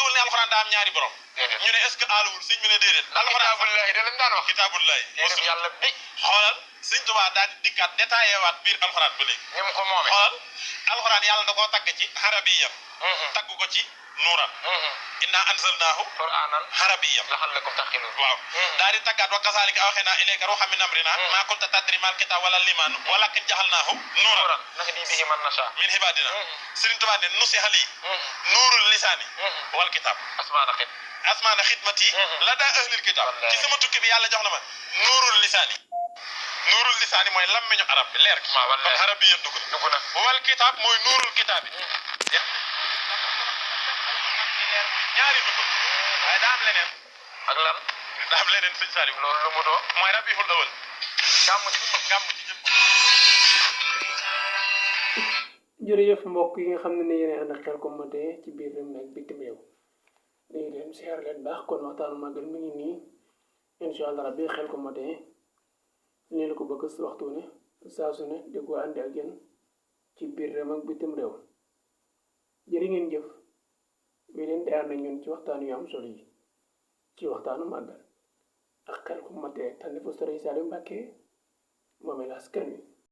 tekkiwul ne alxuraan daa am ñaari borom ñu ne est-ce que aaluwul sëñ bi ne déedéet kitaabullahi da lañ daan wax kitaabullahi mosul yàlla bi xoolal sëñ Tuubaa daal di dikkaat détaillé waat biir alxuraan ba léegi ni mu ko moomee xoolal alxuraan yàlla da koo tagg ci arabiyan tagg ko ci nuuran inna anzalnaahu qur'aanan arabiyan la'allakum taqiluun waaw daal di taggaat wa kazaalika awhaynaa ilayka ruuhan min amrinaa maa kunta tadrii mal kitaab wala liimaan walaakin ja'alnaahu nuuran nahdii bihi man nashaa min ibaadinaa Sëriñ Tuubaa ne nusiha lii nuurul lisaani wal kitaab asmaana xidmati la daa ahlil kitaab ci sama tukki bi yàlla jox na ma nuurul lisaani mooy lammiñu arab bi leer gi kon arab bi yëpp dugg na wal kitaab mooy nuurul kitaab bi leer muy ñaari dugg waaye daa am leneen ak lan daa am leneen sëñ Saliou loolu lu mu doon mooy rabiul awal gàmm ci jëm jërëjëf mbokk yi nga xam ne yéen ànd ak Khelcom matin ci biir réew mi ak bitim réew léegi leen siyaar leen baax kon waxtaanu màggal mi ngi nii incha allah rabbi Khelcom matin nii la ko bëgg si waxtu ne saa su ne di ko àndi ak yéen ci biir réew ak bitim réew jërë ngeen jëf wi leen di ànd ak ñun ci waxtaan yu am solo yi ci waxtaanu màggal ak Khelcom matin tànn fa Sëriñ Saliou Mbacké moom el askan wi